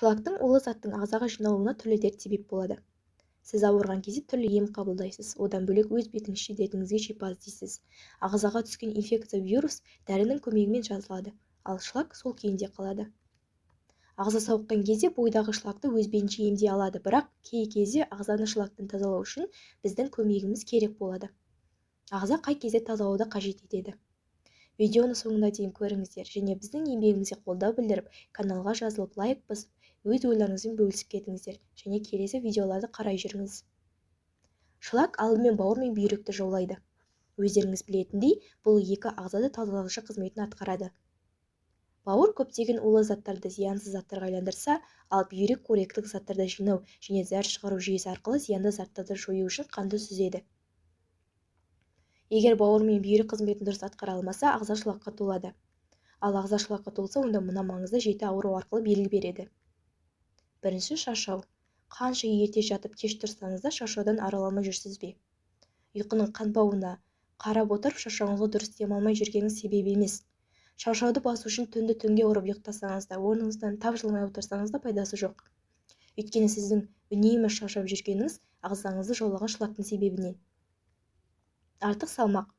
Шлактың улы заттың ағзаға жиналуына түрлі дерт себеп болады. Сіз ауырған кезде түрлі ем қабылдайсыз, одан бөлек өз бетіңізше дертіңізге шипа іздейсіз. Ағзаға түскен инфекция, вирус дәрінің көмегімен жазылады, ал шлак сол күйінде қалады. Ағза сауыққан кезде бойдағы шлакты өз бетінше емдей алады, бірақ кей кезде ағзаны шлактан тазалау үшін біздің көмегіміз керек болады. Ағза қай кезде тазалауды қажет етеді? Видеоны соңына дейін көріңіздер және біздің еңбегімізге қолдау білдіріп, каналға жазылып, лайк басып, өз ойларыңызбен бөлісіп кетіңіздер және келесі видеоларды қарай жүріңіз. Шлак алдымен бауыр мен бүйректі жаулайды. Өздеріңіз білетіндей, бұл екі ағзада тазалағышы қызметін атқарады. Бауыр көптеген улы заттарды зиянсыз заттарға айландырса, ал бүйрек қоректік заттарды жинау және зәр шығару жүйесі арқылы зиянды заттарды жою үшін қанды сүзеді. Егер бауыр мен бүйрек қызметін дұрыс атқара алмаса, ағза шлакқа толады. Ал ағза шлакқа толса, онда мына маңызды 7 ауру арқылы белгі береді. Бірінші, шаршау. Қанша ерте жатып кеш тұрсаңыз да шаршаудан арыла алмай жүрсіз бе? Ұйқының қанбауына қарап отырып шаршауыңызға дұрыс демалмай жүргеніңіз себеп емес. Шаршауды басу үшін түнді түнге ұрып ұйықтасаңыз да, орныңыздан тапжылмай отырсаңыз да пайдасы жоқ. Өйткені сіздің үнемі шаршап жүргеніңіз ағзаңызды жаулаған шлактың себебінен. Артық салмақ.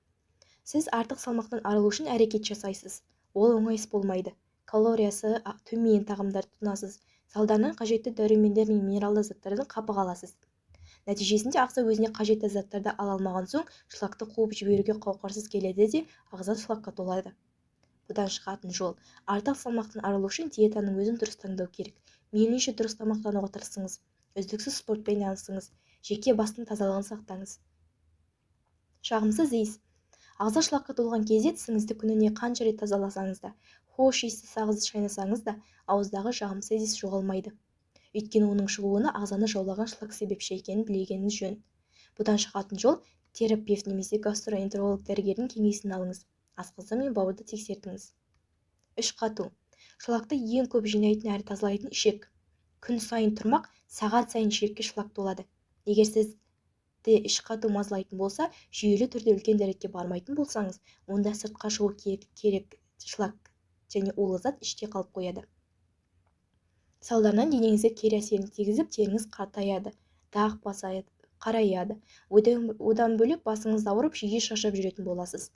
Сіз артық салмақтан арылу үшін әрекет жасайсыз. Ол оңай іс болмайды. Калориясы төмен тағамдар тұтынасыз. Салдарынан қажетті дәрумендер мен минералды заттардан қапы қаласыз. Нәтижесінде ағза өзіне қажетті заттарды ала алмаған соң шлакты қуып жіберуге қауқарсыз келеді де, ағза шлакқа толады. Бұдан шығатын жол. Артық салмақтан арылу үшін диетаның өзін дұрыс таңдау керек. Мейлінше дұрыс тамақтануға тырысыңыз. Үздіксіз спортпен айналысыңыз. Жеке бастың тазалығын сақтаңыз. Жағымсыз иіс. Ағза шлакқа толған кезде тісіңізді күніне қанша рет тазаласаңыз да, хош иісті сағыз шайнасаңыз да, ауыздағы жағымсыз иіс жоғалмайды. Өйткені оның шығуына ағзаны жаулаған шлак себепші екенін білгеніңіз жөн. Бұдан шығатын жол терапевт немесе гастроэнтеролог дәрігердің кеңесін алыңыз. Асқазан мен бауырды тексертіңіз. Іш қату. Шлакты ең көп жинайтын әрі тазалайтын ішек. Күн сайын тұрмақ, сағат сайын ішекке шлак толады. Егер сіз де іш қату мазалайтын болса, жүйелі түрде үлкен дәретке бармайтын болсаңыз, онда сыртқа шығу керек шлак және улы зат іште қалып қояды. Салдарынан денеңізге кері әсерін тигізіп, теріңіз қатаяды, дақ басады, қараяды. Одан бөлек басыңыз ауырып, жиі шаршап жүретін боласыз.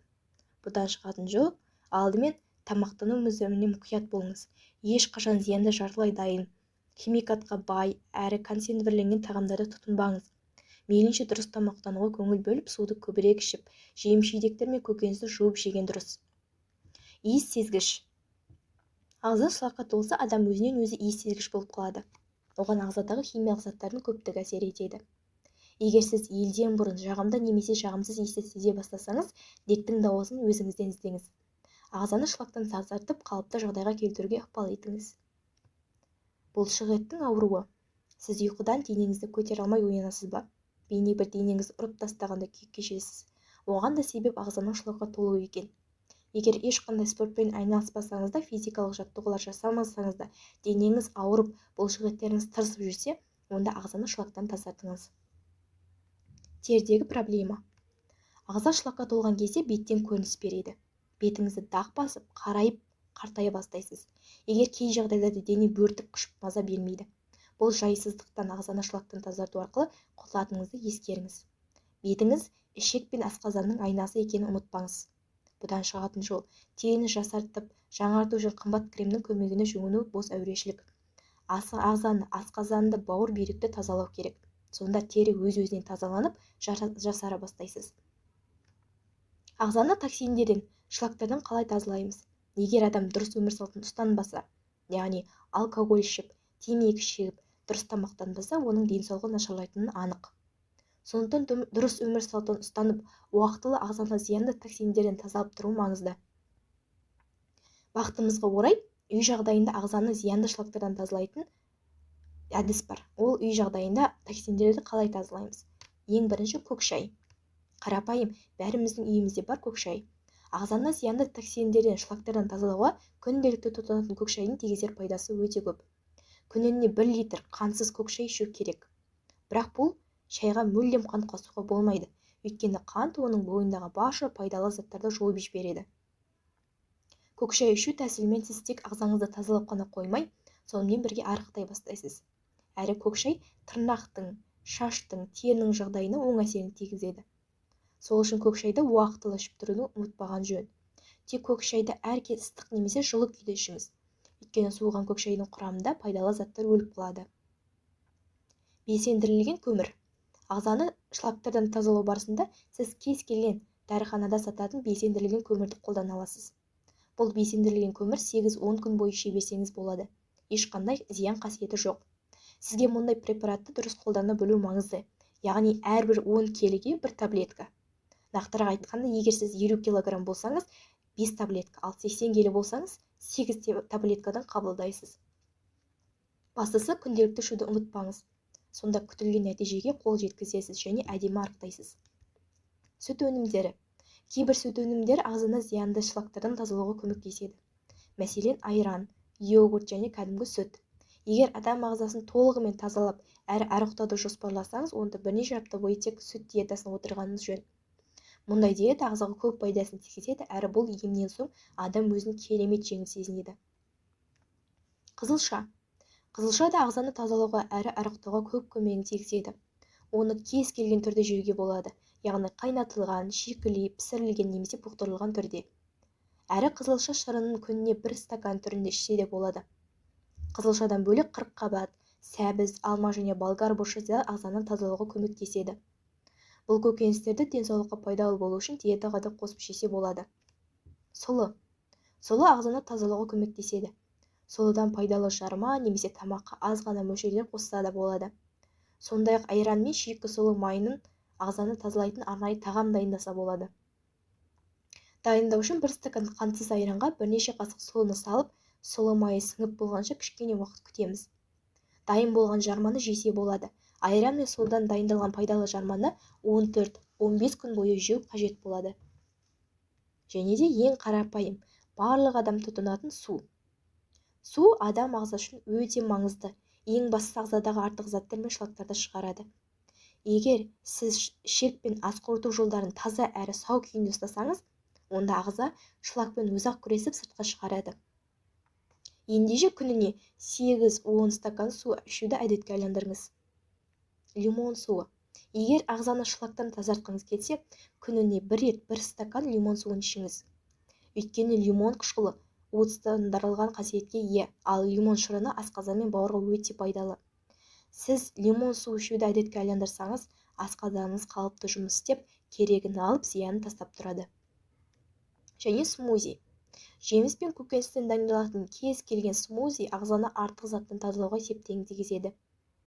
Бұдан шығатын жол, алдымен тамақтану режиміне мұқият болыңыз. Ешқашан зиянды жартылай дайын, химикатқа бай әрі консервіленген тағамдарды тұтынбаңыз. Мейлінше дұрыс тамақтануға көңіл бөліп, суды көбірек ішіп, жеміс-жидектер мен көкөністі жуып жеген дұрыс. Иіс сезгіш. Ағза шлакқа толса, адам өзінен өзі иіс сезгіш болып қалады. Оған ағзадағы химиялық заттардың көптігі әсер етеді. Егер сіз елден бұрын жағымды немесе жағымсыз иісті сезе бастасаңыз, дерттің дауасын өзіңізден іздеңіз. Ағзаны шлактан тазартып, қалыпты жағдайға келтіруге ықпал етіңіз. Бұлшық еттің ауруы. Сіз ұйқыдан денеңізді көтере алмай оянасыз ба? Бейне бір денеңіз ұрып тастағанда күй кешесіз. Оған да себеп ағзаның шлакқа толуы екен. Егер ешқандай спортпен айналыспасаңыз да, физикалық жаттығулар жасамасаңыз да, денеңіз ауырып, бұлшық еттеріңіз тырысып жүрсе, онда ағзаны шлактан тазартыңыз. Терідегі проблема. Ағза шлакқа толған кезде беттен көрініс береді. Бетіңізді дақ басып, қарайып, қартая бастайсыз. Егер кей жағдайларда дене бөртіп қышып маза бермейді. Бұл жайсыздықтан ағзаны шлактан тазарту арқылы құтылатыныңызды ескеріңіз. Бетіңіз ішек пен асқазанның айнасы екенін ұмытпаңыз. Бұдан шығатын жол, теріні жасартып, жаңарту үшін қымбат кремнің көмегіне жүгіну бос әурешілік. Ағзаны, асқазанды, бауыр, бүйректі тазалау керек. Сонда тері өз-өзінен тазаланып, жасара бастайсыз. Ағзаны токсиндерден, шлактардан қалай тазалаймыз? Егер адам дұрыс өмір салтын ұстанбаса, яғни алкоголь ішіп, темекі шегіп, дұрыс тамақтанбаса, оның денсаулығы нашарлайтыны анық. Сондықтан дұрыс өмір салтын ұстанып, уақытылы ағзаны зиянды токсиндерден тазалап тұру маңызды. Бақытымызға орай, үй жағдайында ағзаны зиянды шлактардан тазалайтын әдіс бар. Ол үй жағдайында токсиндерді қалай тазалаймыз? Ең бірінші көк шай. Қарапайым, бәріміздің үйімізде бар көк шай. Ағзаны зиянды токсиндерден, шлактардан тазалауға күнделікті тұтынатын көк шайдың тигізер пайдасы өте көп. Күніне 1 литр қантсыз көк шай ішу керек. Бірақ бұл шайға мүлдем қант қосуға болмайды. Өйткені қант оның бойындағы барша пайдалы заттарды жойып жібереді. Көк шай ішу тәсілімен сіз тек ағзаңызды тазалап қана қоймай, Сонымен бірге арықтай бастайсыз. Әрі көк шай тырнақтың, шаштың, терінің жағдайына оң әсерін тигізеді. Сол үшін көк шайды уақытылы ішіп тұруды ұмытпаған жөн. Тек көк шайды әр кез ыстық немесе жылы күйде ішіңіз. Өйткені суыған көк шайдың құрамында пайдалы заттар өліп қалады. Белсендірілген көмір. Ағзаны шлактардан тазалау барысында сіз кез келген дәріханада сататын белсендірілген көмірді қолдана аласыз. Бұл белсендірілген көмір 8-10 күн бойы іше берсеңіз болады. Ешқандай зиян қасиеті жоқ. Сізге мұндай препаратты дұрыс қолдана білу маңызды. Яғни әрбір 10 келіге бір таблетка. Нақтырақ айтқанда, егер сіз 50 килограмм болсаңыз, 5 таблетка, ал 80 келі болсаңыз, 8 таблеткадан қабылдайсыз. Бастысы күнделікті ішуді ұмытпаңыз. Сонда күтілген нәтижеге қол жеткізесіз және әдемі арықтайсыз. Сүт өнімдері. Кейбір сүт өнімдері ағзаны зиянды шлактардан тазалауға көмектеседі. Мәселен, айран, йогурт және кәдімгі сүт. Егер адам ағзасын толығымен тазалап, әрі арықтауды жоспарласаңыз, онда бірнеше апта бойы тек сүт диетасына отырғаныңыз жөн. Мұндай диета ағзаға көп пайдасын тигізеді, әрі бұл емнен соң адам өзін керемет жеңіл сезінеді. Қызылша. Қызылша да ағзаны тазалауға әрі арықтауға көп көмегін тигізеді. Оны кез келген түрде жеуге болады, яғни қайнатылған, шикілей, пісірілген немесе бұқтырылған түрде. Әрі қызылша шырынын күніне бір стакан түрінде ішсе де болады. Қызылшадан бөлек қырыққабат, сәбіз, алма және болгар бұрышы да ағзаны тазалауға көмектеседі. Бұл көкөністерді денсаулыққа пайдалы болу үшін диетаға да қосып жесе болады. Сұлы. Сұлы ағзаны тазалауға көмектеседі. Сұлыдан пайдалы жарма немесе тамаққа аз ғана мөлшерде қосса да болады. Сондай-ақ айран мен шикі сұлы майының ағзаны тазалайтын арнайы тағам дайындаса болады. Дайындау үшін бір стакан қантсыз айранға бірнеше қасық сұлыны салып, сұлы майы сіңіп болғанша кішкене уақыт күтеміз. Дайын болған жарманы жесе болады. Айран мен сұлыдан дайындалған пайдалы жарманы 14-15 күн бойы жеу қажет болады. Және де ең қарапайым, барлық адам тұтынатын су. Су адам ағзасы үшін өте маңызды. Ең бастысы ағзадағы артық заттар мен шлактарды шығарады. Егер сіз ішек пен ас қорыту жолдарын таза әрі сау күйінде ұстасаңыз, онда ағза шлакпен өзі-ақ күресіп сыртқа шығарады. Ендеше күніне 8-10 стакан су ішуді әдетке айландырыңыз. Лимон суы. Егер ағзаны шлактан тазартқыңыз келсе, күніне бір рет бір стакан лимон суын ішіңіз. Өйткені лимон қышқылы уытсыздандырылған қасиетке ие, ал лимон шырыны асқазан мен бауырға өте пайдалы. Сіз лимон су ішуді әдетке айландырсаңыз, асқазаныңыз қалыпты жұмыс істеп, керегін алып, зиянын тастап тұрады. Және смузи. Жеміс пен көкөністен дайындалатын кез келген смузи ағзаны артық заттан тазалауға септігін тигізеді.